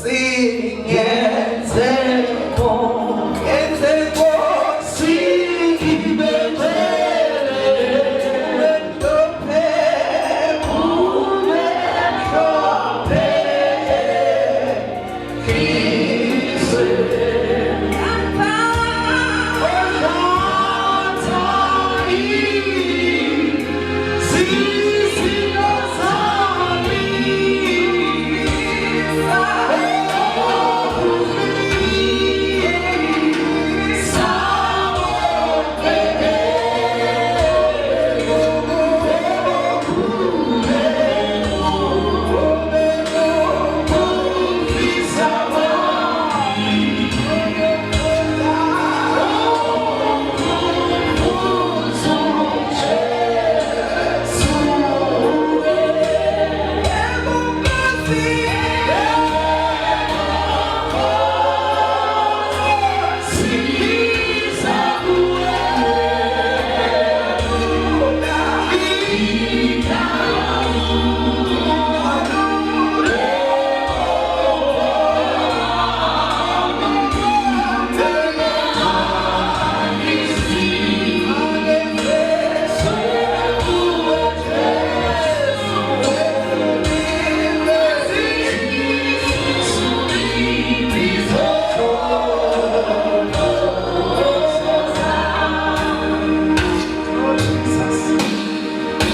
Nkosi, ngenze ngenze Nkosi ngibe ngcwele, ube mhlophe, ube mhlophe,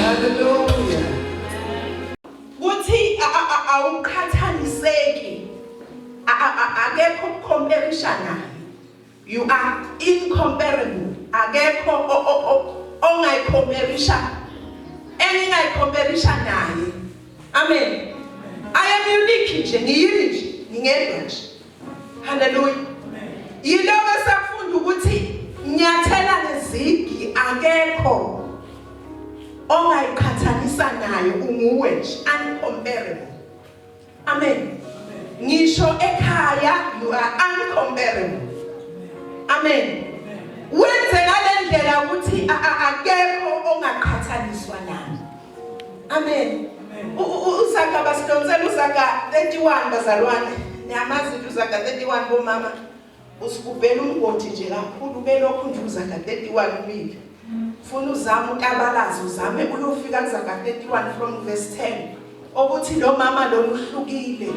Hallelujah. Kuthi awuqhathaniseki, akekho ukucomparisha naye. You are incomparable. Akekho ongayicomparisha, engingayicomparisha naye. Amen. I am unique nje, ngiyimi nje, ngingedwa nje. Haleluya. Yiloko esafunda ukuthi nyathela ngezigi, akekho ongayiqhathanisa naye, unguwe nje, uncomparable. Amen. Ngisho ekhaya you are uncomparable. Amen. Wenze ngalendlela ukuthi akekho ongaqhathaniswa naye. Amen. Uzaga basidonsela uZaga 31, bazalwane. Niyamazi nje uZaga 31, bomama. Usigubhela umgodi nje kakhulu belokhu nje uZaga 31 umile. Funa uzame utabalaza, uzame uyofika kuZaga 31 from verse 10. Ukuthi lo mama lona uhlukile.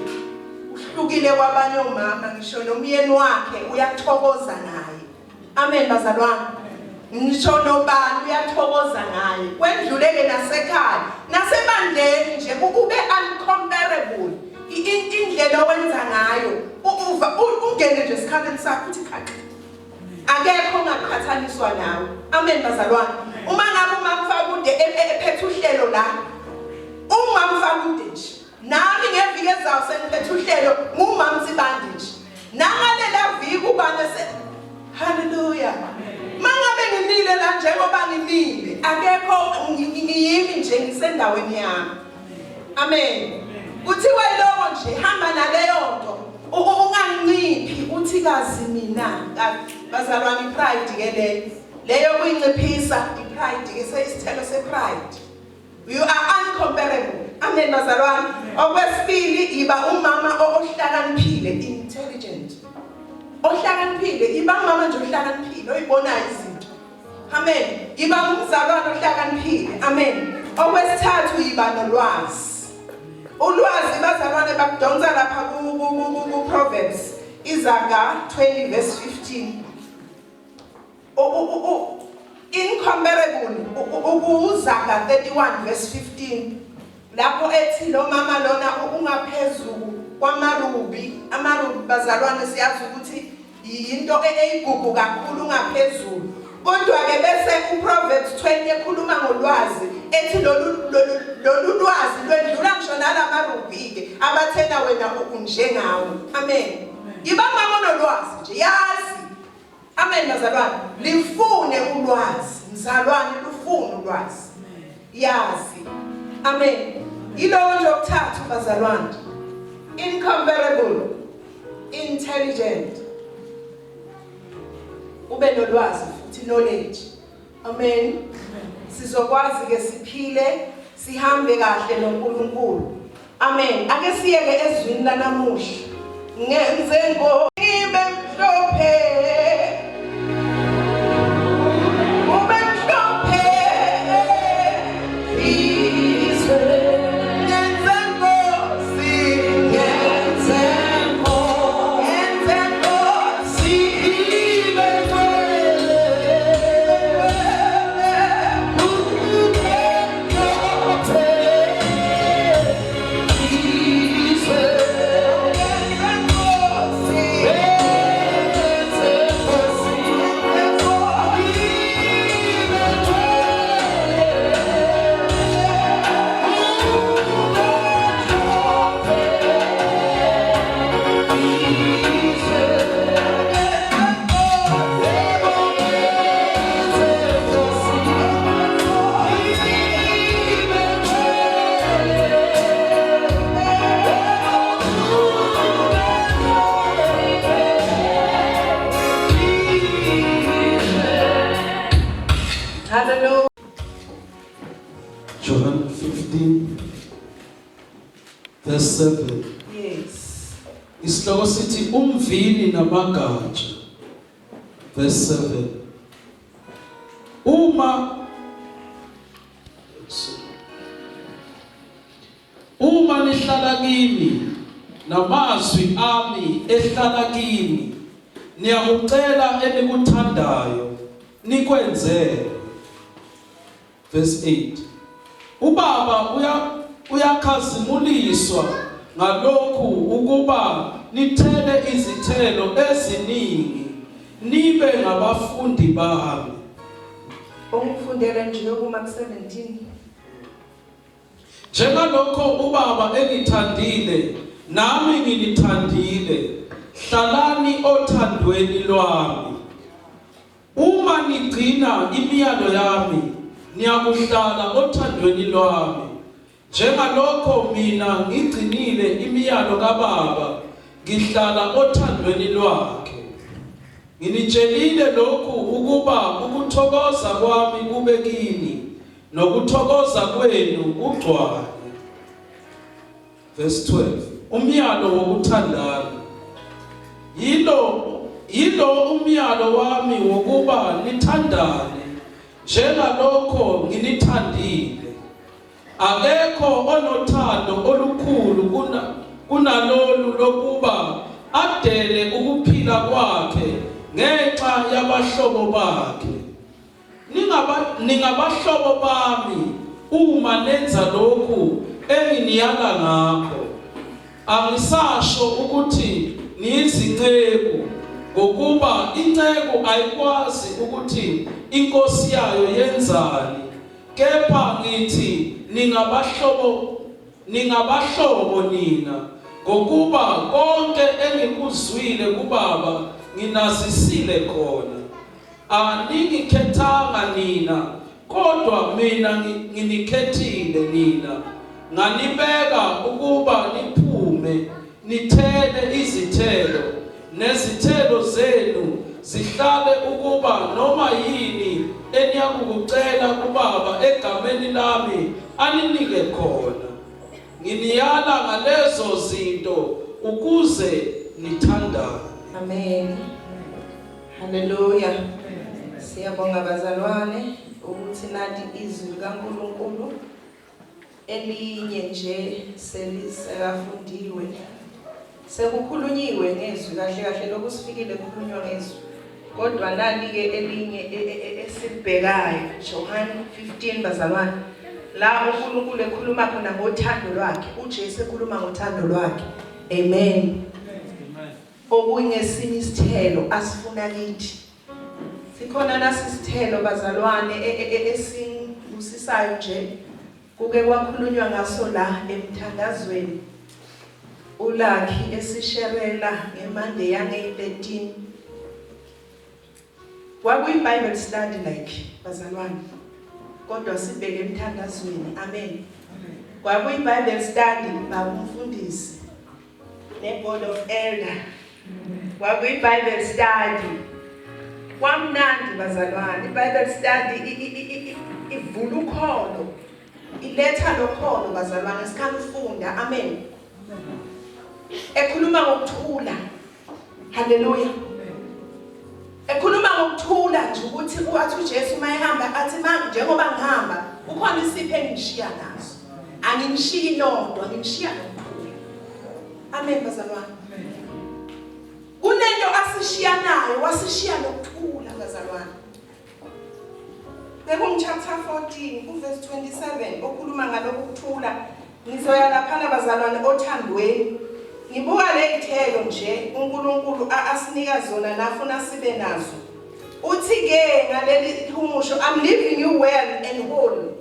Uhlukile kwabanye omama, ngisho nomyeni wakhe uyathokoza naye. Amen bazalwane. Ngisho nobani uyathokoza ngaye. Kwendluleke nasekhaya, nasebandleni nje ube uncomparable. Indlela owenza ngayo, uva ungene nje esikhaleni sakho uthi khaxa. Akekho ongaqhathaniswa nawe. Amen bazalwane. Uma ngabe uMamfakude ephethe uhlelo la, uMamfakude nje. Nami ngeviki ezayo sengiphethe uhlelo nguMamSibande nje. Nangalela viki ubane se. Hallelujah. Mangabe ngimile la njengoba ngimile, akekho, ngiyimi nje, ngisendaweni yami. Amen. Kuthiwa iloko nje, hamba naleyo nto. Unganciphi uthi kazi mina. Bazalwane, ipride ke leyo. Leyo kuyinciphisa ipride ke, seyisithelo sepride. You are uncomparable. Amen bazalwane. Okwesibili, iba umama ohlakaniphile, intelligent. Ohlakaniphile, iba umama nje ohlakaniphile, oyibonayo izinto. Amen. Iba umzalwane ohlakaniphile. Amen. Okwesithathu, iba nolwazi. Ulwazi bazalwane bakudonsa lapha ku Proverbs iZaga 20 verse 15. Incomparable ukuZaga 31 verse 15, lapho ethi lo mama lona ungaphezulu kwamarubi. Amarubi bazalwane siyazi ukuthi yinto eyigugu kakhulu, ungaphezulu. Kodwa ke bese uProverbs 20 ekhuluma ngolwazi, ethi lolu lwazi lwendlula ngisho nalamarubi ke abathena wena unjengawo. Amen. Iba mama onolwazi nje, yazi. Amen bazalwane. Lifune ulwazi. Mzalwane, lufune ulwazi. Yazi. Amen. Yilowo nje okuthathu bazalwane. Incomparable, intelligent. Ube nolwazi futhi, knowledge. Amen. Sizokwazi ke siphile, sihambe kahle noNkulunkulu. Amen. Ake siyeke ezwini lanamuhla. Ngenze ngibe mhlophe, ube mhlophe izwe. Ngenze Nkosi, ngenze Nkosi, ngenze Nkosi, ibe ngcwele, ube mhlophe izwe. Ngenze Nkosi, ngenze Nkosi, ngenze Nkosi, ibe ngcwele. Hallelujah. John 15 verse 7. Yes. Isihloko sithi umvini namagatsha. Verse 7. Uma nihlala kimi namazwi ami ehlala kini, niyakucela enikuthandayo nikwenzele. Verse 8. Ubaba uyakhazimuliswa ngalokhu ukuba nithele izithelo eziningi, nibe ngabafundi bami. Ungifundele nje kuma 17. Njengalokho ubaba engithandile, nami nginithandile, hlalani othandweni lwami. Uma nigcina imiyalo yami, niyakuhlala othandweni lwami, njengalokho mina ngigcinile imiyalo kaBaba, ngihlala othandweni lwakhe. Nginitshelile lokhu ukuba ukuthokoza kwami kube kini, nokuthokoza kwenu kugcwale. Verse 12. Umyalo wokuthandana. Yilo umyalo wami wokuba nithandane njengalokho nginithandile. Akekho onothando olukhulu kunalolu lokuba adele ukuphila kwakhe ngenxa yabahlobo bakhe. Ningabahlobo bami uma nenza lokhu enginiyala ngakho. Angisasho ukuthi niyizinceku, ngokuba inceku ayikwazi ukuthi inkosi yayo yenzani, kepha ngithi ningabahlobo nina, ngokuba konke engikuzwile kuBaba nginazisile khona. Aningikhethanga nina, kodwa mina nginikhethile nina, nganibeka ukuba niphume nithele izithelo, nezithelo zenu zihlale, ukuba noma yini eniyakukucela kuBaba egameni lami aninike khona. Nginiyala ngalezo zinto ukuze nithandane. Amen. Hallelujah. Siyabonga bazalwane ukuthi nathi izwi likaNkulunkulu elinye nje selisekafundiwe. Sekukhulunyiwe ngezwi kahle kahle, lokusifikile kukhulunywa ngezwi. Kodwa nali ke elinye esilibhekayo, John 15, bazalwane. La uNkulunkulu ekhuluma khona ngothando lwakhe, uJesu ekhuluma ngothando lwakhe. Amen. Okungesinye isithelo asifuna kithi. Sikhona nasisithelo bazalwane esingusisayo nje, kuke kwakhulunywa ngaso la emthandazweni uLucky esisherela ngeMonday yange-13. Kwakuyi Bible study like bazalwane, kodwa sibheke emthandazweni. Amen. Kwakuyi Bible study, baba umfundisi ne board of elder. Kwakuyi Bible study, kwamnandi bazalwane. I-Bible study ivula ukholo, iletha lokholo bazalwane, sikhanda ufunda. Amen. Ekhuluma ngokuthula. Haleluya. Ekhuluma ngokuthula nje ukuthi uwathi uJesu uma ehamba athi manje njengoba ngihamba kukhona isipho engishiya naso. Anginishiyi nodwa, nginishiya nokuthula. Amen bazalwane. Kunento asishiya nayo, wasishiya nokuthula bazalwane. Bekungu chapter 14 uverse 27 okhuluma ngalokhu kuthula. Ngizoya laphana bazalwane othandweni. Ngibuka lezithelo nje uNkulunkulu asinika zona nafuna sibe nazo. Uthi ke ngaleli humusho, "I'm leaving you well and whole.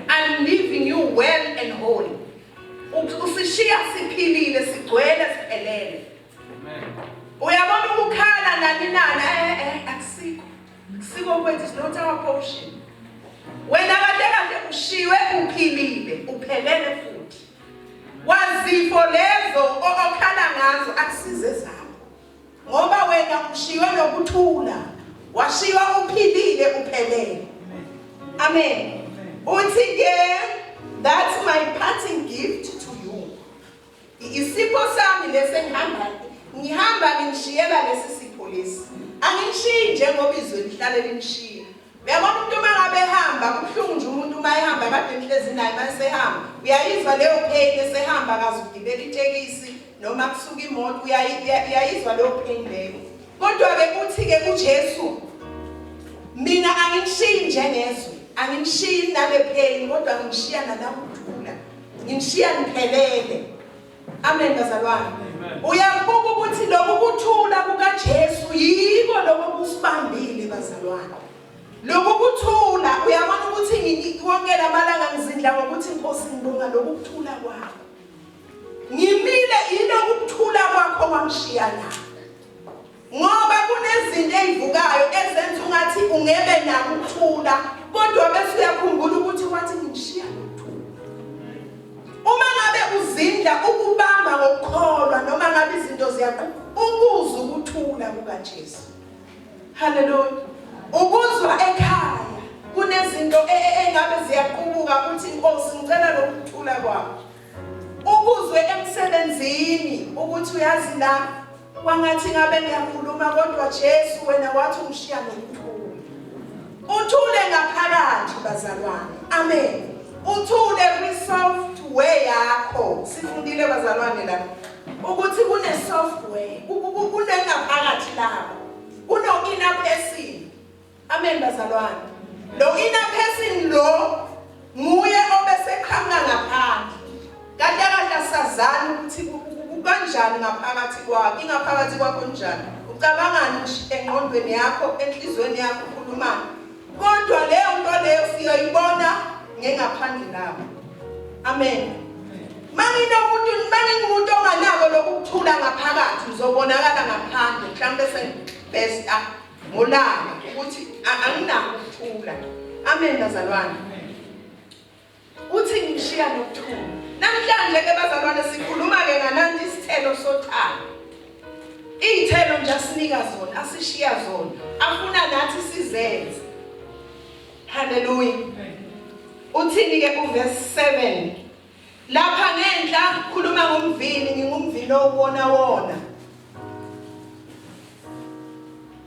I'm leaving you well and whole." Usishiya siphilile, sigcwele, siphelele. Uyabona ukukhala nani nani akusikho. Siko kwethu, is not our portion. Wena kahle kahle ushiwe uphilile, uphelele futhi. Wazifo lezo okhala ngazo akusize zakho. Ngoba wena ushiwe nokuthula. Washiywa uphilile, uphelele. Amen. Uthi ke, "That's my parting gift to you." Isipho sami lesengihamba ngihamba ngishiyela lesi sipho lesi. Angishiyi njengoba izwe lihlale linishiya. Uyabona umuntu uma ngabe ehamba kubuhlungu nje, umuntu uma ehamba kade nihlezi naye, masehamba uyayizwa leyo pain, esehamba akaze ugibela itekisi noma kusuka imoto, uyayizwa leyo pain leyo. Kodwa ke uthi ke uJesu, mina angishiyi njengezwe, angishiyi nale pain, kodwa ngishiya nalakuthula, ngishiya niphelele. Amen bazalwane. Uyabuka ukuthi lokhu kuthula kukaJesu yiko lokho kusibambile bazalwane. Lokhu kuthula, uyabona ukuthi wonke lamalanga ngizindla ngokuthi, Nkosi, ngibonga lokhu kuthula kwakho. Ngimile yilokhu kuthula kwakho wangishiya la. Ngoba kunezinto ezivukayo ezenza ungathi ungebe nako ukuthula, kodwa bese uyakhumbula ukuthi wathi ngishiya nokuthula. Uma ngabe uzindla ukubamba ngokukholwa, noma ngabe izinto ziyaqhuba, ukuzwa ukuthula kukaJesu. Haleluya. Ukuzwa ekhaya kunezinto engabe ziyaqubuka, uthi, "Inkosi, ngicela lokuthula kwakho." Ukuzwe emsebenzini ukuthi uyazi la kwangathi ngabe ngiyakhuluma, kodwa Jesu wena wathi ungishiya nokuthula. Uthule ngaphakathi bazalwane. Amen. Uthule kwi-software yakho. Sifundile bazalwane la ukuthi kune software, kunengaphakathi lakho, kuno inner person. Amen bazalwane. Lo inner person lo nguye obeseqhamuka ngaphandle. Kahle kahle sazani ukuthi kukanjani ngaphakathi kwakho, ingaphakathi kwakho njani. Ucabangani nje engqondweni yakho, enhlizweni yakho ukhulumani. Kodwa leyo nto leyo siyoyibona ngengaphandle lapho. Amen. Manginomuntu, mangingumuntu onganako lokuthula ngaphakathi, ngizobonakala ngaphandle mhlawumbe sengibesta ngolaka ukuthi anginako ukuthula. Amen bazalwane. Uthi ngishiya nokuthula. Namhlanje ke bazalwane sikhuluma ke ngananti isithelo sothando. Iy'thelo nje asinika zona, asishiya zona, afuna nathi sizenze. Haleluya. Uthini ke uverse 7? Lapha ngenhla khuluma ngomvini, ngingumvini owubona wona.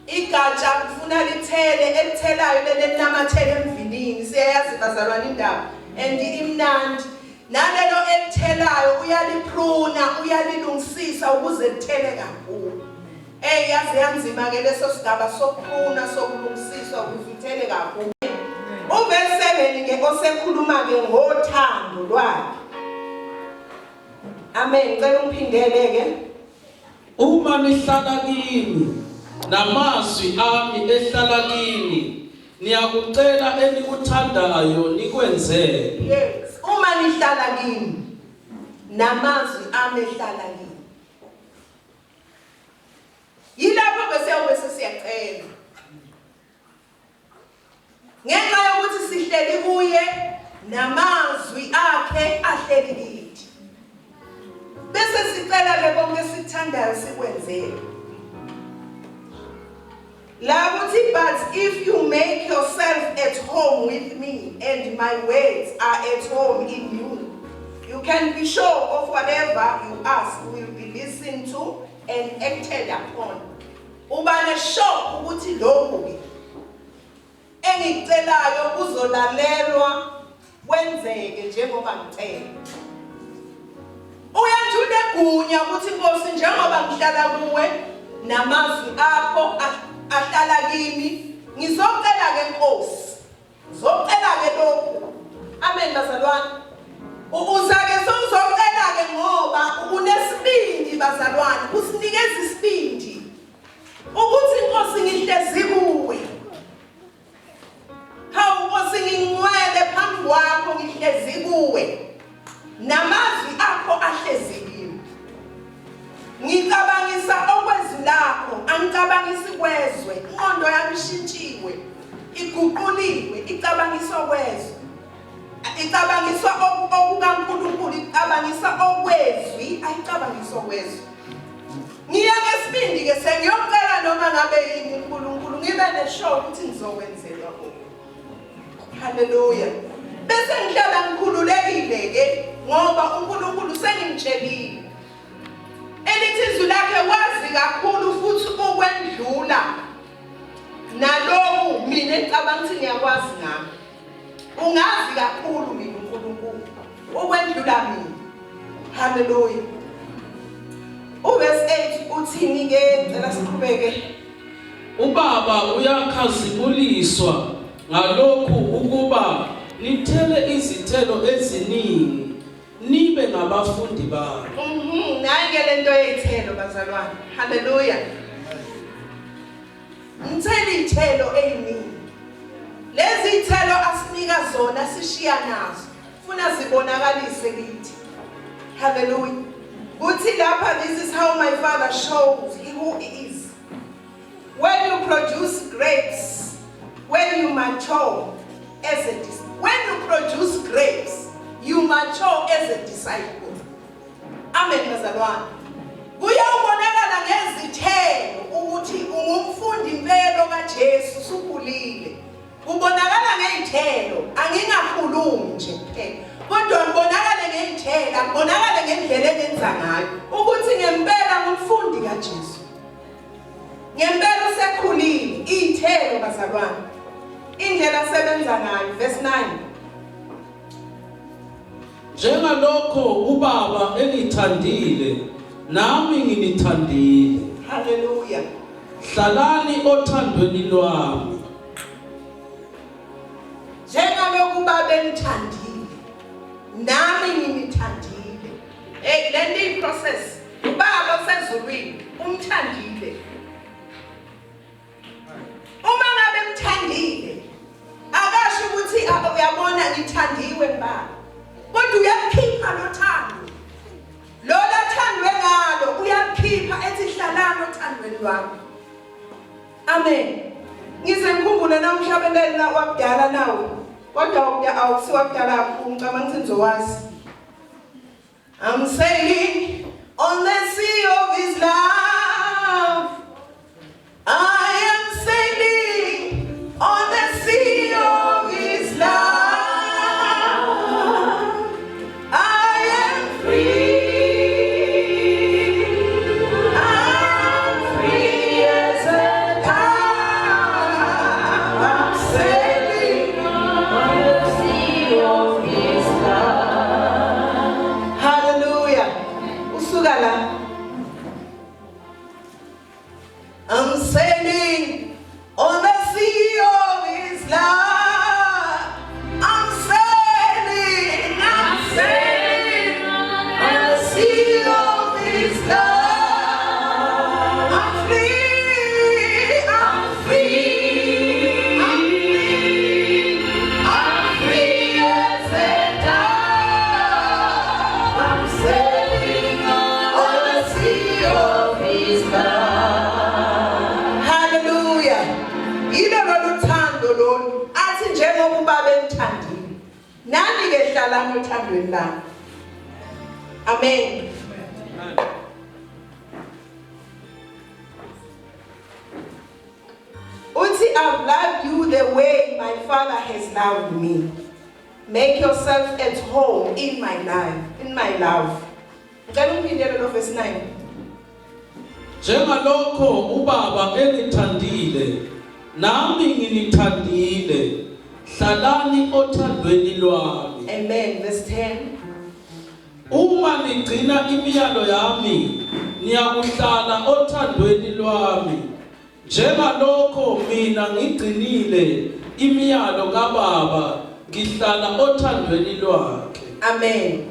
Igatsha kufuna lithele, elithelayo lelinamathele emvinini. Siyayazi bazalwane indaba and imnandi. Nalelo elithelayo uyalipruna, uyalilungisisa ukuze lithele kakhulu. Ey, yaze yanzima ke leso sigaba sokupruna, sokulungisiswa ukuze uthele kakhulu. Uverse 7 ke osekhuluma ke ngothando lwakhe. Amen. Ngicela ungiphindele ke. Uma nihlala kimi namazwi ami ehlala kini, niyakucela enikuthandayo nikwenzele. Yes, uma nihlala kimi namazwi ami ehlala kimi. Yilapho bese siyacela. Ngenxa yokuthi sihleli kuye namazwi akhe ahleli kithi. Bese sicela ke konke esikuthandayo sikwenzele. La kuthi, "But if you make yourself at home with me and my words are at home in you, you can be sure of whatever you ask will be listened to and acted upon. Uba ne-sure ukuthi lokhu-ke engikucelayo kuzolalelwa kwenzeke njengoba ngicela. Uya nje unegunya ukuthi, Nkosi, njengoba ngihlala kuwe namazwi akho ahlala kimi, ngizocela ke, Nkosi, ngizocela ke lokhu. Amen, bazalwane. Uza ke sewuzocela ke ngoba unesibindi, bazalwane. Usinikeza isibindi ukuthi, Nkosi, ngihlezi kuwe. Hawu Nkosi, ngingcwele phambi kwakho, ngihlezi kuwe namazwi akho ahlezi kimi. Ngicabangisa okwezwi lakho, angicabangisi kwezwe. Inqondo yami ishintshiwe, iguquliwe, icabangisa okwezwe, icabangisa okukaNkulunkulu, icabangisa okwezwi, ayicabangisa okwezwe. Ngiya ngesibindi ke sengiyocela noma ngabe yini uNkulunkulu, ngibe ne-sure ukuthi ngizokwenzelwa lokho. Haleluya. Bese ngihlala ngikhululekile ke ngoba uNkulunkulu sengimtshelile. Elithi izwi lakhe wazi kakhulu futhi ukwendlula naloku mina engicabanga ukuthi ngiyakwazi ngami. Ungazi kakhulu mina uNkulunkulu ukwendlula mina. Haleluya. Uverse 8 uthini ke? Cela siqhubeke. Ubaba uyakhazimuliswa ngalokhu ukuba nithele izithelo eziningi, nibe ngabafundi bami. Nayi ke lento yey'thelo, bazalwane. Haleluya. Ngithele iy'thelo ey'ningi. Lezi iy'thelo asinika zona sishiya nazo. Funa zibonakalise kithi. Haleluya. Kuthi lapha, this is how my Father shows who he is. When you produce grapes, when you mature as a when you produce grapes, you mature as a disciple. Amen, bazalwane. Kuyawubonakala ngezithelo ukuthi ungumfundi impela kaJesu, usukhulile. Kubonakala ngey'thelo, angingakhulumi nje kuphela. Kodwa ngibonakale ngey'thelo, ngibonakale ngendlela engenza ngayo ukuthi ngempela ngumfundi kaJesu. Ngempela usekhulile, iy'thelo, bazalwane. Indlela asebenza ngayo, verse 9. Njengalokho uBaba engithandile, nami nginithandile. Hallelujah. Hlalani othandweni lwami. Njengalokhu Baba engithandile, nami nginithandile. Hey, le nto iyi-process. Ubaba osezulwini umthandile. Uma ngabe emthandile, akasho ukuthi, "Ah, uyabona, ngithandiwe baba." Kodwa uyakhipha lothando. Lo lathandwe ngalo uyakhipha, ethi hlalani othandweni lwami. Amen. Ngize ngikhumbule na umhlabeleli la wakudala nawo. Kodwa awukusiwa kudala kakhulu, ngicabanga ukuthi nizowazi. I'm sailing on the sea of his love. I am sailing on the sea of his love. I am free. I'm free as a dove. I'm sailing on the sea of his love. Hallelujah. Usuka la. I'm sailing on the sea of his love. I'm sailing on the sea of his love. I'm free, I'm free, I'm free, I'm free as a dove. I'm sailing on the sea of his love. Hallelujah. Yilo lolu thando lolu athi njengoba ubaba engithandile, nani ke hlalani othandweni lami. Amen. Uthi, "I've loved you the way my Father has loved me. Make yourself at home in my life, in my love." Ngicela ungiphindele lo verse 9. Njengalokho uBaba enithandile, nami nginithandile. Hlalani othandweni lwami. Amen. Verse 10. Uma nigcina imiyalo yami, niyakuhlala othandweni lwami. Njengalokho mina ngigcinile imiyalo kaBaba, ngihlala othandweni lwakhe. Amen.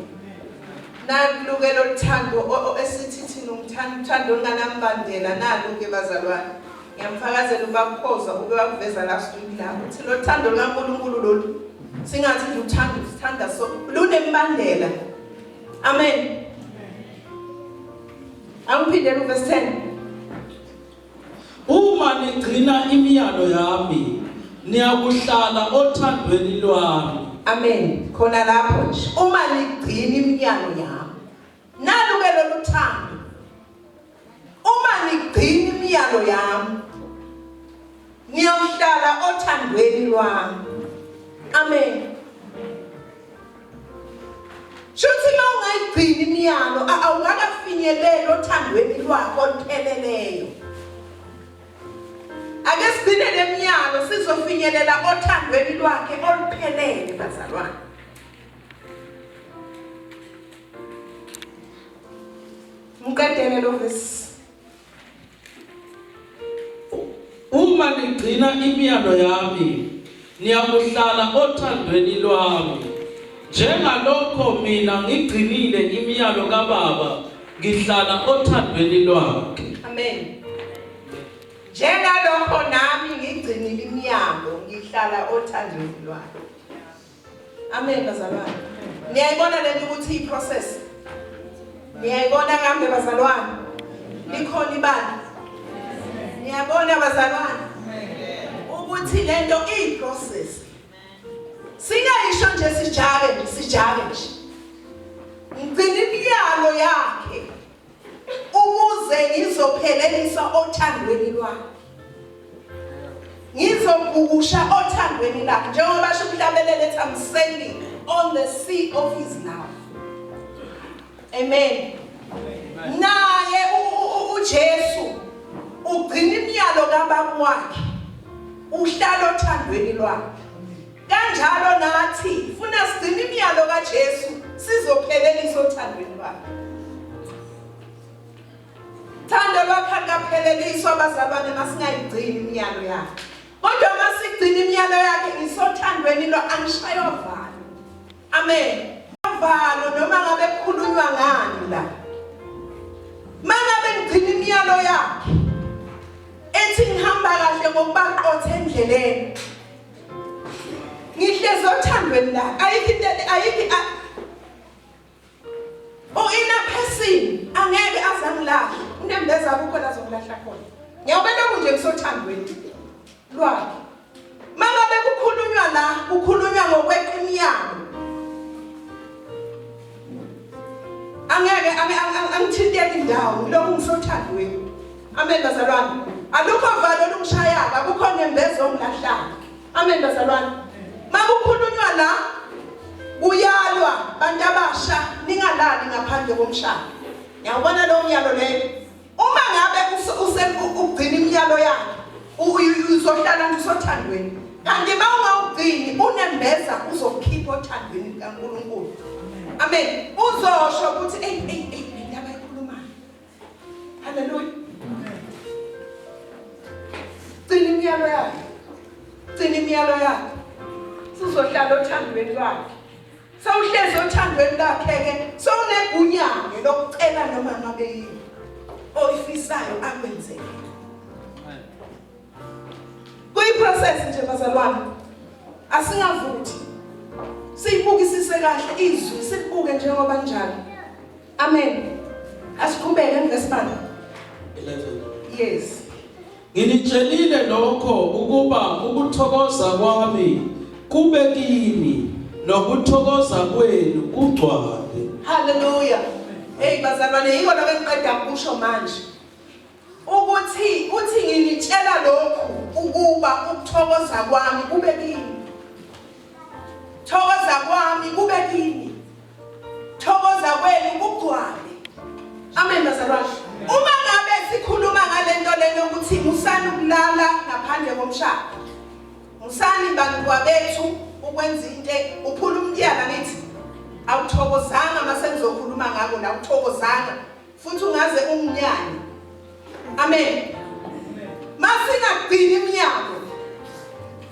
Naluke loluthando esithi thina umthando uthando olunganambandela naluke bazalwane. Ngiyamfakazela ubabukhoza ube wakuveza last week la uthi lo thando lukaNkulunkulu lolu singathi nje uthando sithanda so lunembandela. Amen. Angiphindele uverse 10. Uma nigcina imiyalo yami, niyakuhlala othandweni lwami. Amen. Khona lapho nje uma nigcina imiyalo yami. Nalu ke lolu thando. Uma nigcina imiyalo yami, niyawuhlala othandweni lwami. Amen. Shuthi uma ungayigcini imiyalo awungakafinyeleli othandweni lwakho olupheleleyo. Ake sigcine le miyalo sizofinyelela othandweni lwakhe oluphelele bazalwane. Ngiqedele lo verse. Uma nigcina imiyalo yami, niyakuhlala othandweni lwami. Njengalokho mina ngigcinile imiyalo kaBaba, ngihlala othandweni lwakhe. Amen. Njengalokho nami ngigcinile imiyalo, ngihlala othandweni lwakhe. Amen bazalwane. Niyayibona lento ukuthi i process. Niyayibona kambe bazalwane? Likhona ibandla. Niyabona bazalwane? Ukuthi lento i process. Singayisho nje sijake nje sijake nje. Ngigcina imiyalo yakhe ukuze ngizophelelisa othandweni lwakhe. Ngizobhukusha othandweni lakhe njengoba asho umhlabeleli ethi I'm sailing on the sea of his love. Amen. Naye uJesu ugcina imiyalo kababa wakhe. Uhlala othandweni lwakhe. Kanjalo nathi funa sigcine imiyalo kaJesu sizophelelisa othandweni lwakhe. Thando lwakhe alukapheleliswa bazalwane masingayigcini imiyalo yakhe. Kodwa masigcina imiyalo yakhe ngisothandweni lo angishaywa valo. Amen. Valo noma ngabe kukhulunywa ngani la. Mangabe ngigcina imiyalo yakhe ethi ngihamba kahle ngokuba qotho endleleni. Ngihlezi othandweni la. Ayikho into ayikho U-inner person angeke aze angilahle. Unembeza akukho la azongilahla khona. Ngiyawubelokhu nje ngisothandweni lwakhe. Mangabe kukhulunywa la, kukhulunywa ngokweqa imiyalo. Angeke angithinteki indawo, ngilokhu ngisothandweni. Amen bazalwane. Alukho valo olungishayayo, akukho nembeza ongilahlayo. Amen bazalwane. Makukhulunywa la kuyalwa bantu abasha ningalali ngaphandle komshado. Ngiyawubona lo myalo leyo. Uma ngabe ugcina imiyalo yakhe uzohlala nje usothandweni. Kanti uma ungawugcini unembeza uzokukhipha othandweni likaNkulunkulu. Amen. Uzosho ukuthi ey ey ey indaba ekhulumayo. Haleluya. Gcina imiyalo yakhe. Gcina imiyalo yakhe. Sizohlala othandweni lwakhe. Sewuhlezi othandweni lakhe ke, sewunegunya ke lokucela noma ngabe yini oyifisayo akwenzele. Kuyi process nje bazalwane. Asingavuthi. Siyibukisise kahle izwi, silibuke njengoba njalo. Amen. Asiqhubeke verse 1. 11. Yes. Nginitshelile lokho ukuba ukuthokoza kwami kube kini nokuthokoza kwenu kugcwale. Hallelujah. Hey bazalwane yiko lokho engiqeda ukusho manje. Ukuthi uthi nginitshela lokhu ukuba ukuthokoza kwami kube kini. Thokoza kwami kube kini. Thokoza kwenu kugcwale. Amen bazalwane. Uma ngabe sikhuluma komshado. Musani bantwabethu ukwenza into uphula umntiyana ngithi awuthokozanga mase ngizokhuluma ngako la, awuthokozanga futhi ungaze unginyane. Amen. Masingagcini iminyango.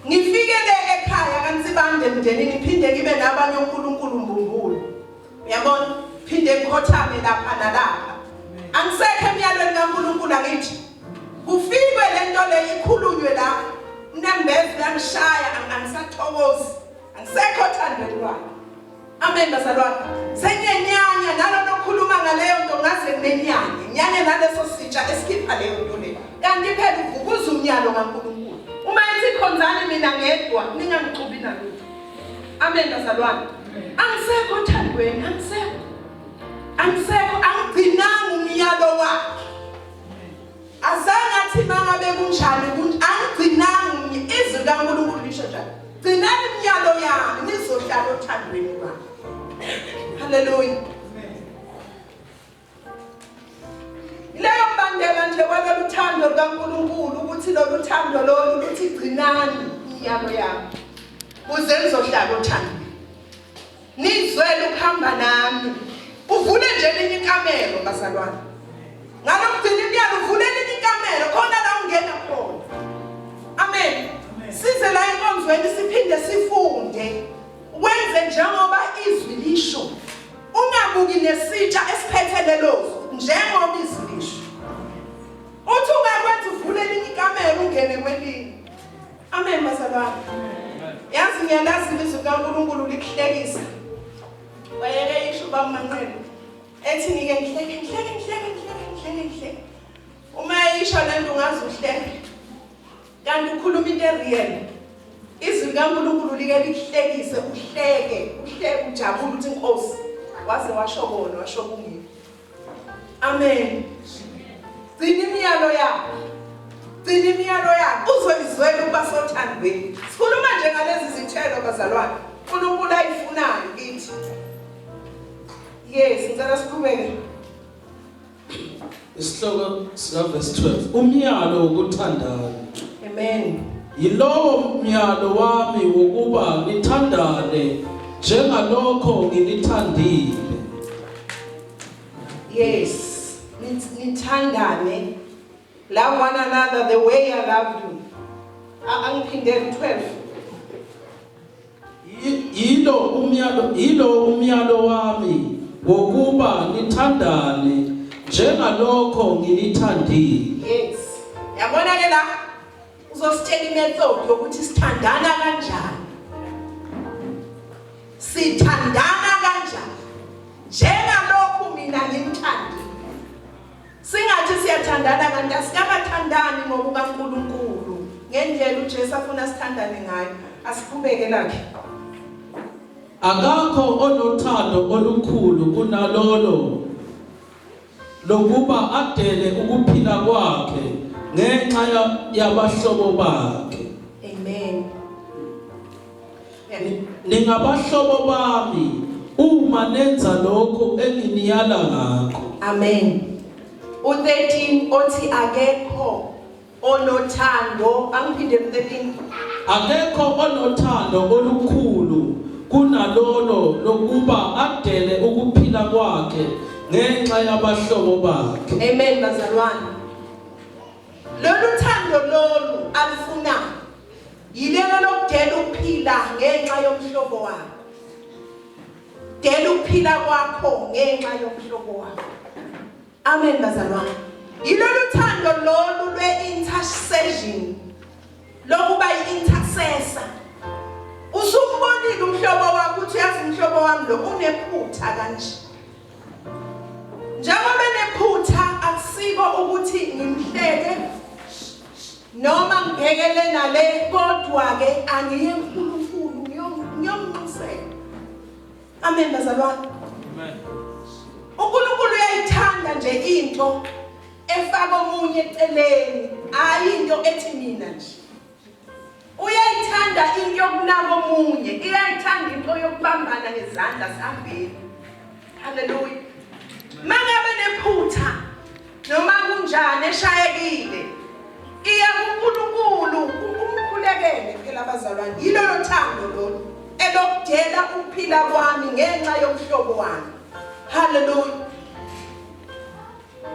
Ngifikele ekhaya kaNsibande emndenini, ngiphinde ngibe nabanye onkulunkulu mbumbulu. Uyabona? Phinde ngikhothame lapha nalapha. Angisekho emyalweni kaNkulunkulu angithi. Kufikwe lento le ikhulunywe la. Unembeza uyangishaya, angisathokozi. Angisekho othandweni lwakhe. Amen bazalwane. Senyenyanya nalona okhuluma ngaleyo nto ngaze nginenyanye. Nyanye naleso sitsha esikhipha leyo nto le. Kanti phela uvukuza umnyalo kaNkulunkulu. Uma ethi khonzani mina ngedwa, ningangixubi nalutho. Amen bazalwane. Angisekho othandweni, angisekho. Angisekho, angigcinanga umyalo wakhe. Azange athi mangabe kunjani angigcinanga izwi likaNkulunkulu lisho njalo. Gcinani imiyalo yami nizohlala othandweni lwami. Haleluya. Leyo mbandela nje walolu thando lukaNkulunkulu ukuthi lolu thando lolu luthi gcinani imiyalo yami kuze nizohlala othandweni. Nizwele ukuhamba nami. Uvule nje elinye ikamelo bazalwane. Ngalokugcina imiyalo uvule elinye ikamelo khona la ungena khona. Amen. Size la enkonzweni siphinde sifunde. Wenze njengoba izwi lisho. Ungabuki nesitsha esiphethe lelo zwi njengoba izwi lisho. Uthi ungakwenza uvule elinye ikamelo ungene kwelinye. Amen bazalwane. Yazi ngiyalazi ilizwi likaNkulunkulu likuhlekisa. Wayeke isho uba Manqele ethi ngike ngihleke ngihleke ngihleke ngihleke ngihleke ngihleke. Uma eyisho lento ungaze uhleke. Kanti ukhuluma into ereal. Izwi likaNkulunkulu like likuhlekise uhleke, uhleke ujabule uthi inkosi waze washo kona washo kungini. Amen. Gcina imiyalo yakho. Gcina imiyalo yakho uzoyizwela ukuba sothandweni. Sikhuluma nje ngalezi zithelo bazalwane. uNkulunkulu ayifunayo kithi. Yes, ngicela siqhubeke. Isihloko sika verse 12. Umyalo wokuthandana. Amen. Yilowo myalo wami wokuba nithandane njengalokho nginithandile. Yes, nithandane. Love one another the way I love you. Angiphindele 12. Yilo umyalo wami wokuba nithandane njengalokho nginithandile. Yes. Yabona ke la uzositshela imethod yokuthi sithandana kanjani. Sithandana kanjani? Njengalokhu mina ngimthandile. Singathi siyathandana kanti asikakathandani ngokukaNkulunkulu ngendlela uJesu afuna sithandane ngayo. Asiqhubeke lakhe. Akakho onothando olukhulu kunalolo lokuba adele ukuphila kwakhe ngenxa yabahlobo bakhe. Amen. Ningabahlobo bami uma nenza lokho enginiyala ngakho. Amen. U13 othi akekho onothando, angiphinde u13. Akekho onothando olukhulu kunalolo lokuba adele ukuphila kwakhe ngenxa yabahlobo bakhe. Amen bazalwane. Lolu thando lolu alufuna yilelo lokudela ukuphila ngenxa yomhlobo wakho. Dela ukuphila kwakho ngenxa yomhlobo wakho. Amen bazalwane. Yilolu thando lolu lwe-intercession lokuba i-intercessor. Usumbonile umhlobo wakho uthi uyazi umhlobo wami lo unephutha kanje. Njengoba enephutha akusiko ukuthi ngimhleke noma ngibhekele nale, kodwa ke angiye kuNkulunkulu ngiyomnxusela. Amen bazalwane. Amen. uNkulunkulu uyayithanda nje into efaka omunye eceleni, hayi into ethi mina nje. Uyayithanda into yokunaka omunye, iyayithanda into yokubambana ngezandla sihambeni. Haleluya. Mangabe nephutha noma kunjani eshayekile, iya kuNkulunkulu. Siqhubekele phela abazalwane, yilolo thando lolu elokudela ukuphila kwami ngenxa yomhlobo wami. Hallelujah.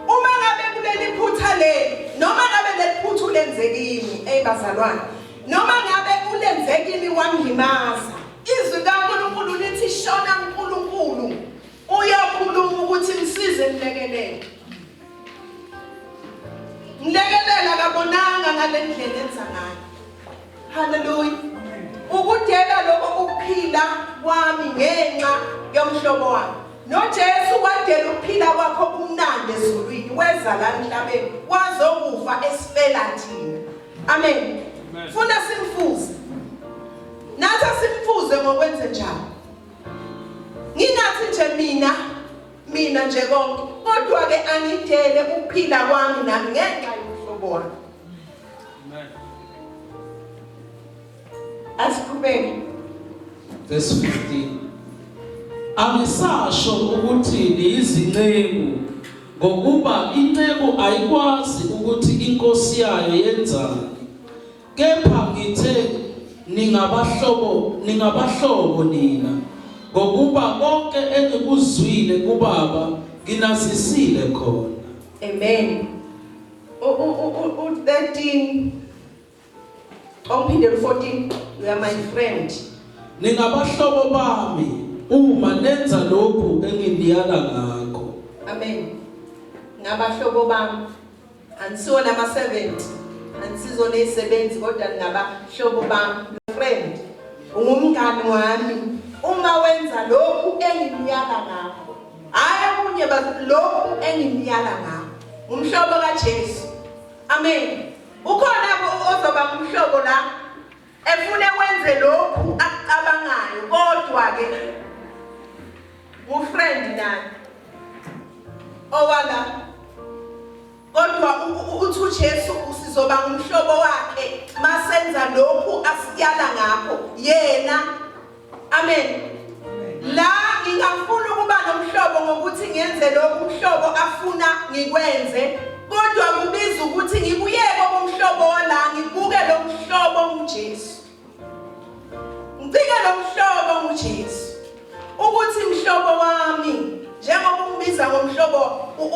Uma ngabe kuleli phutha leli, noma ngabe leli phutha ulenze kimi, ey bazalwane, noma ngabe ulenze kimi wangimaza, izwi kaNkulunkulu lithi shona uNkulunkulu uyokhuluma ukuthi msize mlekelele. Ngilekelela kabonanga ngalendlela enza ngayo. Hallelujah. Ukudela lokho ukuphila kwami ngenxa yomhlobo wami. NoJesu wadela ukuphila kwakho kumnandi ezulwini weza la emhlabeni wazokufa esifela thina. Amen. Funa simfuze. Nathi simfuze ngokwenze njalo. Ngingathi nje mina mina nje konke kodwa ke angidele ukuphila kwami nami ngenxa yomhlobo wami. Amen. Asiqhubeke. Verse 15. Angisasho ukuthi niyizinceku ngokuba inceku ayikwazi ukuthi inkosi yayo yenzani. Kepha ngithe ningabahlobo ningabahlobo nina ngokuba konke engikuzwile kuBaba nginazisile khona. Amen. U 13 Awuphinde 14 you are my friend. Ningabahlobo bami uma nenza lokhu enginiyala ngakho. Amen. Ngabahlobo bami. Anisiwona ama 70. Anisizona izisebenzi kodwa ningabahlobo bami. Friend. Ungumngani wami. Uma wenza lokhu enginiyala ngakho. Hayi okunye lokhu enginiyala ngakho. Umhlobo kaJesu. Amen. Ukhona ozoba umhlobo la efune wenze lokhu akucabangayo kodwa ke ngufriend nani owala kodwa uthi uJesu usizoba ngumhlobo wakhe masenza lokhu asiyala ngakho yena. Amen. La ngingafuna ukuba nomhlobo ngokuthi ngenze lokhu umhlobo afuna ngikwenze kodwa kubiza ukuthi ngikuyeke umhlobo wala ngibuke lo mhlobo nguJesu. Ngicike lo mhlobo nguJesu. Ukuthi mhlobo wami njengoba ungibiza ngomhlobo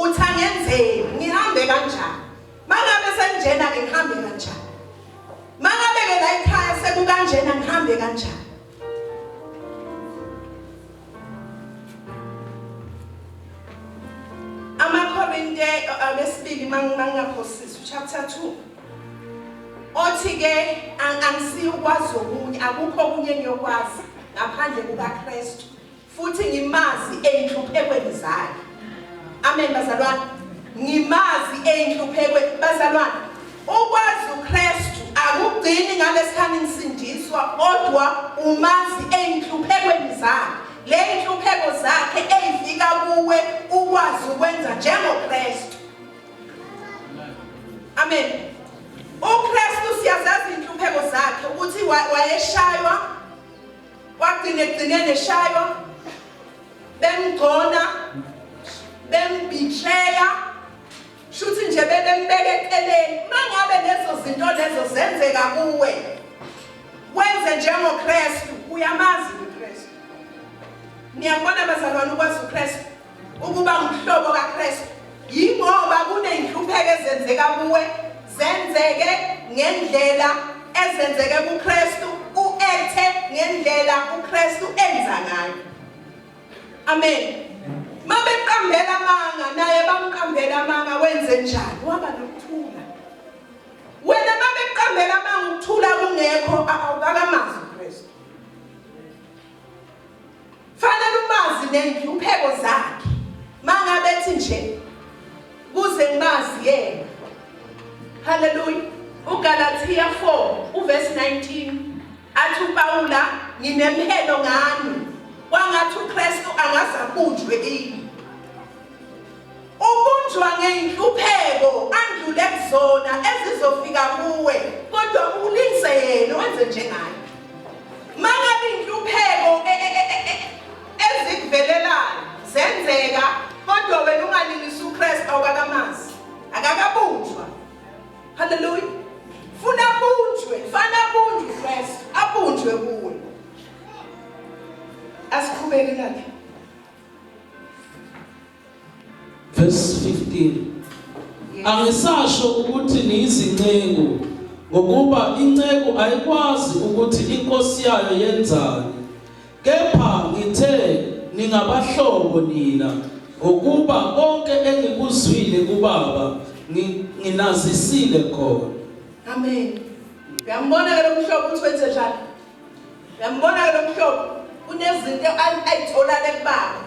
uthi angenzeni ngihambe kanjani? Mangabe senjena ke ngihambe kanjani? Mangabe ke la ekhaya sekukanjena ngihambe kanjani? AmaKorinte abesibili mangingaphosisi chapter 2 othi ke angisiyi ukwazi okunye akukho okunye engiyokwazi ngaphandle kukaKristu futhi ngimazi eyinhluphekweni zakhe. Amen bazalwane. Ngimazi eyinhluphekweni bazalwane. Ukwazi uKristu akugcini ngalesikhathi nisindiswa kodwa umazi eyinhluphekweni zakhe. Le inhlupheko zakhe eyifika kuwe ukwazi ukwenza njengoKristu. Amen. UKristu siyazazi inhlupheko zakhe ukuthi wayeshaywa Wagcina ekugcineni eshaywa bemgcona bembitreya shuthi nje bebembeka eceleni mangabe lezo zinto lezo zenzeka kuwe wenze njengoKristu uyamazi uKristu niyabona bazalwane ukwazi uKristu ukuba ngumhlobo kaKristu yingoba kuney'nhlupheko ezenzeka kuwe zenzeke ngendlela ezenzeke kuKristu u-ekthe ngendlela uKristu enza ngayo amen mabeqambela amanga naye bamqambela amanga wenze njani waba nokuthula wena mabeqambela amanga ukuthula kungekho awukakamazi uKristu Fanele umazi nenhlupheko zakhe. Mangabe ethi nje kuze ngimazi yena. Hallelujah. uGalathiya 4 uverse 19 athi uPawula nginemhelo ngani kwangathi uKristu angazabunjwe kimi. Ubunjwa ngeyinhlupheko andlule kuzona ezizofika kuwe kodwa ulingise yena wenze njengaye. Mangabe inhlupheko e, e, e, ezikuvelelayo zenzeka kodwa wena ungalingisi uKristu awukakamazi akakabunjwa. Hallelujah. Funa bunjwe, fana bunjwe. 15. Angisasho ukuthi niyizinceku, ngokuba inceku ayikwazi ukuthi inkosi yayo yenzani. Kepha ngithe ningabahlobo nina, ngokuba konke engikuzwile kuBaba nginazisile khona. Amen. Uyambona ke lo mhlobo ukuthi wenze njani? Uyambona ke lo mhlobo kunezinto ayithola lekubaba.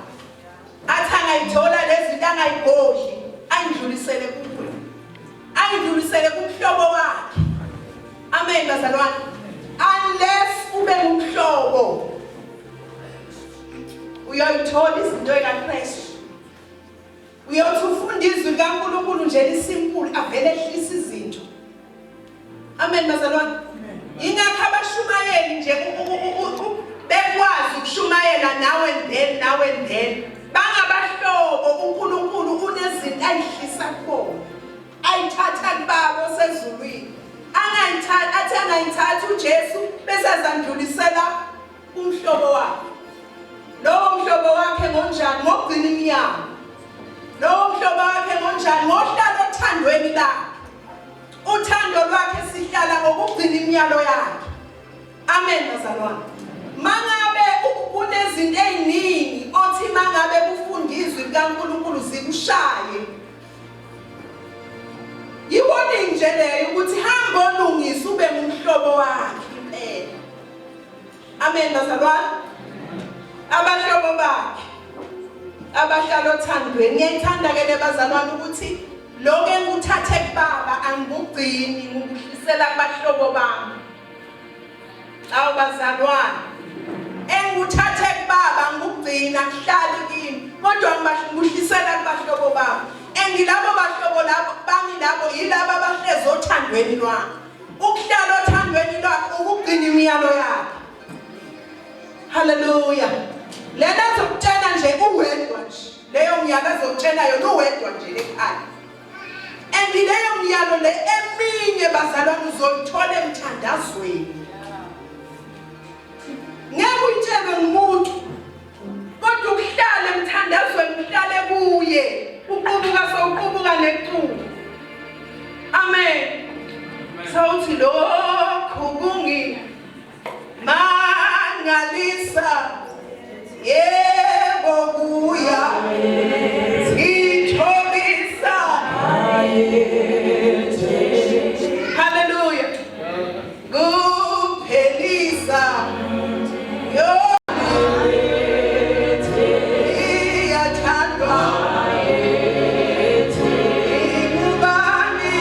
Athi angayithola lezi zinto angayigodli, ayidlulisele kuwe. Ayidlulisele kumhlobo wakhe. Amen bazalwane. Unless ube ngumhlobo uyoyithola izinto ekaKristu. Uyothi ufunda izwi likaNkulunkulu nje lisimple avele ehlisa izinto. Amen bazalwane. Ingakho abashumayeli nje bekwazi ukushumayela nawe and then nawe and then bangabahlobo uNkulunkulu unezinto ayihlisa kubona ayithatha kubaba osezulwini angayithatha athi angayithatha uJesu bese azandlulisela umhlobo wakhe. Lowo mhlobo wakhe ngonjani? Ngokugcina imiyalo. Lowo mhlobo wakhe ngonjani? Ngohlala othandweni lakhe. Uthando lwakhe sihlala ngokugcina imiyalo yakhe. Amen bazalwane. Mangabe kunezinto eziningi othi mangabe kufunda izwi likaNkulunkulu zikushaye. Yi-warning nje leyo ukuthi hamba olungisa ube ngumhlobo wakhe impela. Amen bazalwane. Abahlobo bakhe abahlala othandweni. Ngiyayithanda ke le bazalwane ukuthi lokho engikuthathe kubaba angikugcini ngikuhlisela kubahlobo bami. Awu bazalwane. Engikuthathe kubaba ngikugcina kuhlali kimi kodwa ngikuhlisela kubahlobo bami. Engilabo bahlobo labo bami labo yilaba abahlezi othandweni lwami. Ukuhlala othandweni lwakhe ukugcina imiyalo yakhe. Haleluya. Lena azokutshela nje uwedwa nje. Leyo myalo azokutshela yona uwedwa nje lekhaya. And leyo myalo le eminye bazalwane uzoyithola emthandazweni. Ngeke uyitshelwe ngumuntu. Kodwa ukuhlala emthandazweni uhlale kuye. Uqubuka sowuqubuka neculo. Amen. Sawuthi lokhu kungi mangalisa yebo kuya ngithobisa. Hallelujah. Kuphelisa yo iyathandwa ingubani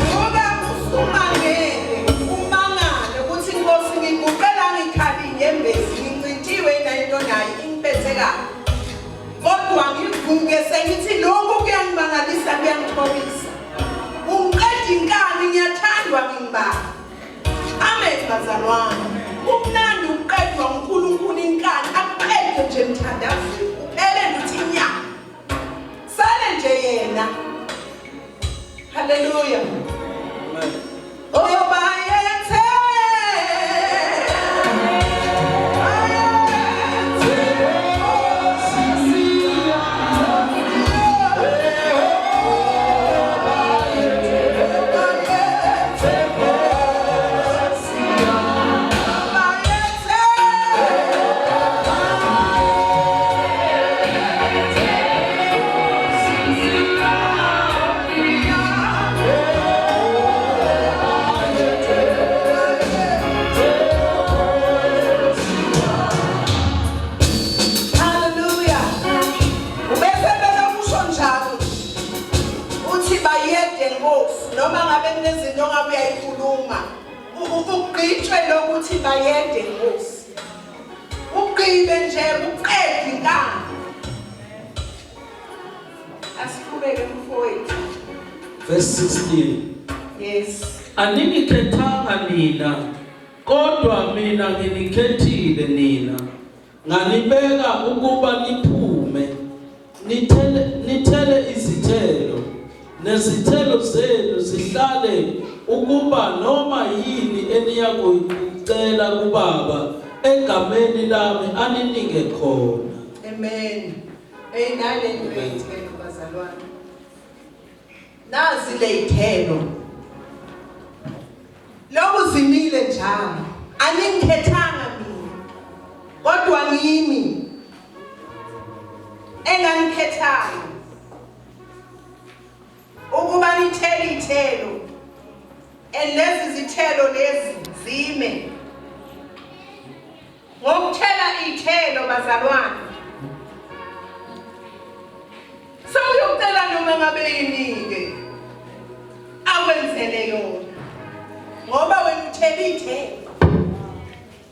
Ngoba usumangele umangale ukuthi inkosi ngiguqela ngikhali inyembezi ngincintiwe into nayo ingiphethe kabi kodwa ngivuke sengithi lokhu kuyangimangalisa kuyangithobisa ungiqeda inkani ngiyathandwa ngingibaba. Amen bazalwane. Kumnandi ukuqedwa uNkulunkulu inkani akuqede nje mthandazweni uphele nje uthi nya. Sale nje yena. Hallelujah. Amen. Oh bayethe. Ugqitshwe lokuthi bayede Nkosi. Ugqibe nje uqede inkani. Asiqhubeke mfowethu. Verse 16. Yes. Aningikhethanga nina kodwa mina nginikhethile nina nganibeka ukuba niphume nithele nithele izithelo nezithelo zenu zihlale ukuba noma yini eniyakuyicela kuBaba egameni lami aninike khona. Amen. Hey nale nto yezithelo bazalwane. Nazi leyithelo. Lokhu zimile njalo. Aningikhethanga mina. Kodwa ngimi enganikhethayo ukuba nithele ithelo and lezi zithelo lezi zime ngokuthela ithelo bazalwane sewuyocela noma ngabe yini-ke akwenzele yona ngoba wena uthele ithelo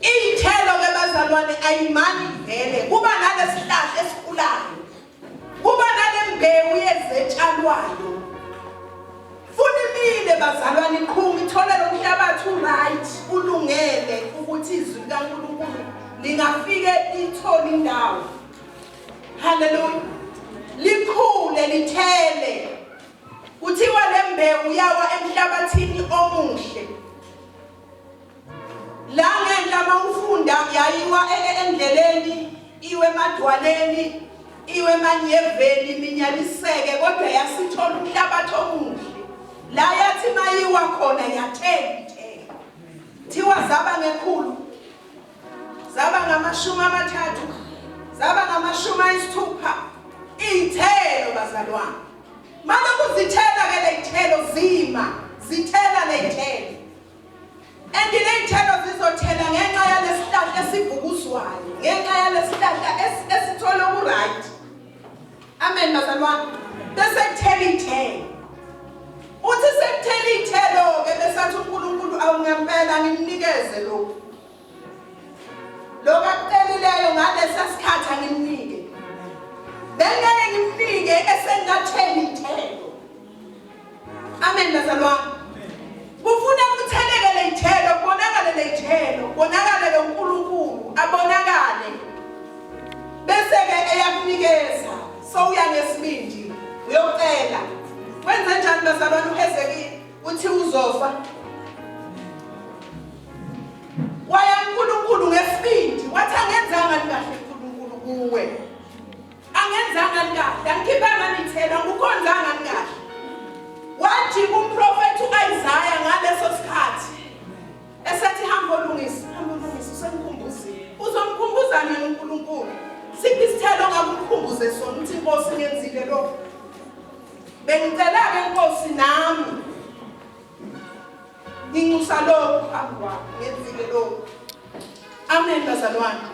iy'thelo ke bazalwane ayimani vele kuba nalesihlahla esikhulayo Kuba nalembewu yezetshalwayo. Funa imile bazalwane iqhuma ithole lo mhlabathi uright ulungele ukuthi izwi likaNkulunkulu lingafike lithole indawo. Hallelujah. Likhule lithele. Kuthiwa lembewu yawa emhlabathini omuhle. La ngenhla mawufunda yayiwa e, e, endleleni iwe emadwaleni iwe emanyeveni iminyaliseke kodwa yasithola umhlabathi omuhle la yathi mayiwa khona yathela ithela thiwa zaba ngekhulu zaba ngamashumi amathathu zaba ngamashumi ayisithupha iy'thelo bazalwane malokhu zithela ke ley'thelo zima zithela ley'thelo And ley'thelo zizothela ngenxa yalesihlahla esivukuzwayo, ngenxa yalesihlahla esithole ku-right. Amen bazalwane. Bese kuthela iy'thelo. Uthi sekuthela iy'thelo-ke besathi uNkulunkulu awungempela ngimnikeze lokhu. Lokhu akucelileyo ngalesa sikhathi angimnike. Bengeke ngimnike esengathela iy'thelo. Amen bazalwane. Kufuna kutheleke leyithelo, kubonakale leyithelo, kubonakale lo Nkulunkulu, abonakale. Bese ke eyakunikeza, sowuya ngesibindi, uyocela. Wenze njani bazalwane uHezekiya? Uthi uzofa. Waya uNkulunkulu ngesibindi, wathi angenzanga kahle uNkulunkulu kuwe. Angenzanga kahle, angikhiphanga nithelo, angikukhonzanga kahle. Wathi kumprofethi uIsaya ngaleso sikhathi esethi hamba olungisa, hamba olungisa usemkhumbuzile. Uzomkhumbuza nini uNkulunkulu? Siphi isithelo ongakumkhumbuze sona uthi inkosi ngenzile lokho. Bengicela-ke inkosi nami nginxusa lokhu phambi kwakho ngenzile lokhu. Amen bazalwane.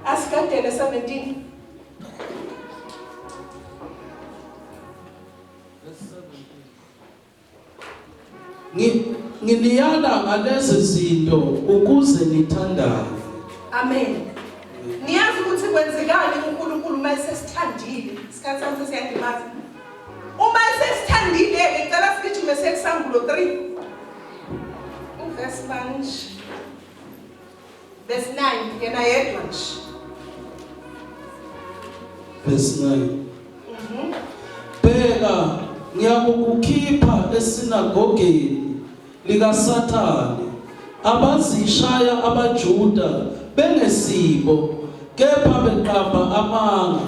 Asigadele 17. Nginiyala ngalezi zinto ukuze nithandane. Amen. Niyazi ukuthi kwenzekani uNkulunkulu uma esesithandile. Isikhathi sami sesiyangimaza. Uma esesithandile-ke ngicela sigijime sekusambulo 3. Uvesi bani nje? Verse 9 yena yedwa nje. Verse 9. Bheka ngiyakukukhipha esinagogeni likaSathane abazishaya abaJuda bengesibo kepha beqamba amanga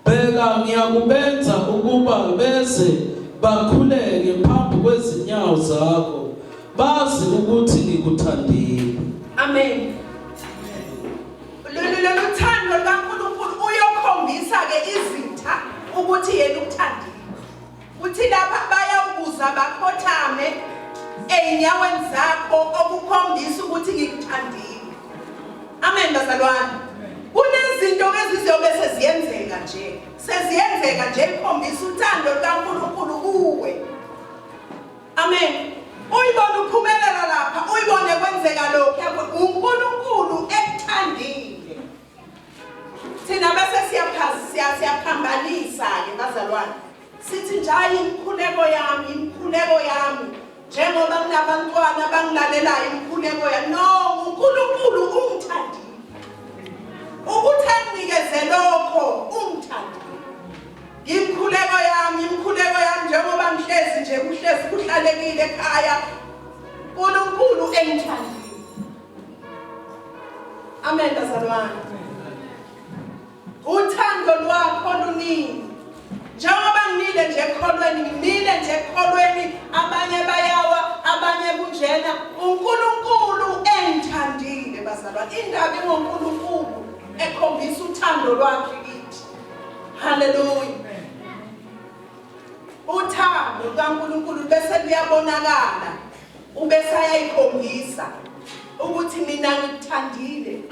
Bheka, ngiyakubenza ukuba beze bakhuleke phambi kwezinyawo zakho, bazi ukuthi ngikuthandile. Amen. Lolu thando lukaNkulunkulu uyokhombisa-ke izitha ukuthi yena ukuthandile. Uthi lapha bayawukuza bakhothame ey'nyaweni zakho okukhombisa ukuthi ngikuthandile. Amen bazalwane. Kunezinto ezizobe seziyenzeka nje. Seziyenzeka nje ikhombisa uthando lukaNkulunkulu kuwe. Amen. Uyibone uphumelela lapha, uyibone kwenzeka lokhu, uNkulunkulu ekuthandile. Thina bese siyaphambanisa ke bazalwane. Sithi nje hayi imikhuleko yami, imikhuleko yami. Njengoba kunabantwana abangilalelayo imikhuleko yami. No, uNkulunkulu ungithandile. Ukuthi anginikeze lokho ungithandile. Imikhuleko yami, imikhuleko yami njengoba ngihlezi nje kuhlezi kuhlalekile ekhaya. uNkulunkulu engithandile. Amen bazalwane. Uthando lwakho luningi. Njengoba ngimile nje ekholweni, ngimile nje ekholweni, abanye bayawa, abanye kunjena. uNkulunkulu engithandile bazalwane. Indaba ingoNkulunkulu ekhombisa uthando lwakhe kithi. Hallelujah. Uthando lukaNkulunkulu bese luyabonakala, ubese ayayikhombisa ukuthi mina ngikuthandile.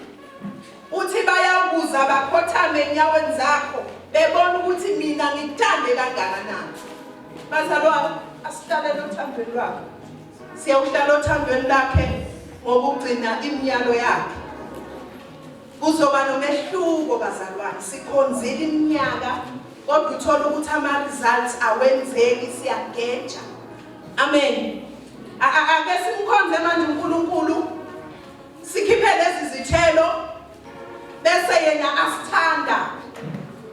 Uthi bayawukuza bakhothame enyaweni zakho bebona ukuthi mina ngikuthande kangakanani. Bazalwane, asihlalele othandweni lwakhe. Siyawuhlala othandweni lakhe ngokugcina imiyalo yakhe. Kuzoba nomehluko bazalwane, sikhonzile iminyaka kodwa uthola ukuthi ama-results awenzeki, siyageja. Amen. Ake simkhonze manje uNkulunkulu, sikhiphe lezi zithelo bese yena asithanda.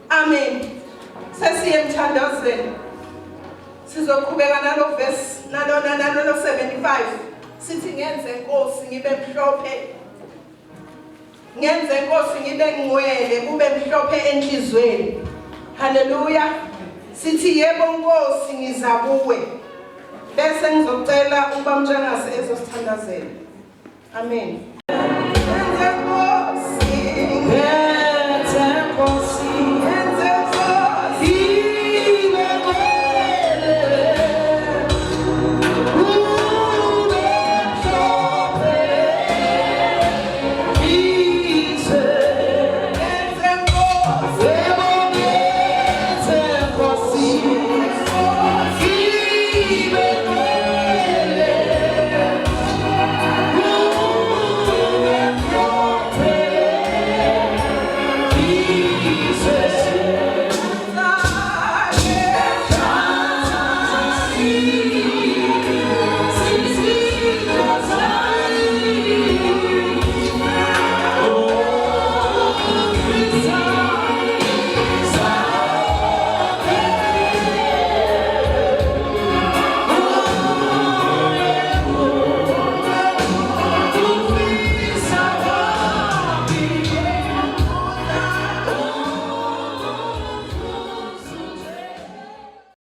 Amen. Sesiye emthandazweni. Sizoqhubeka nalo verse nalona nalolo 75 sithi ngenze Nkosi ngibe mhlophe, ngenze Nkosi ngibe ngcwele, kube mhlophe enhlizweni. Haleluya. Sithi yebo Nkosi ngiza kuwe. Bese ngizocela uBaba Mtshangase ezosithandazela. Amen.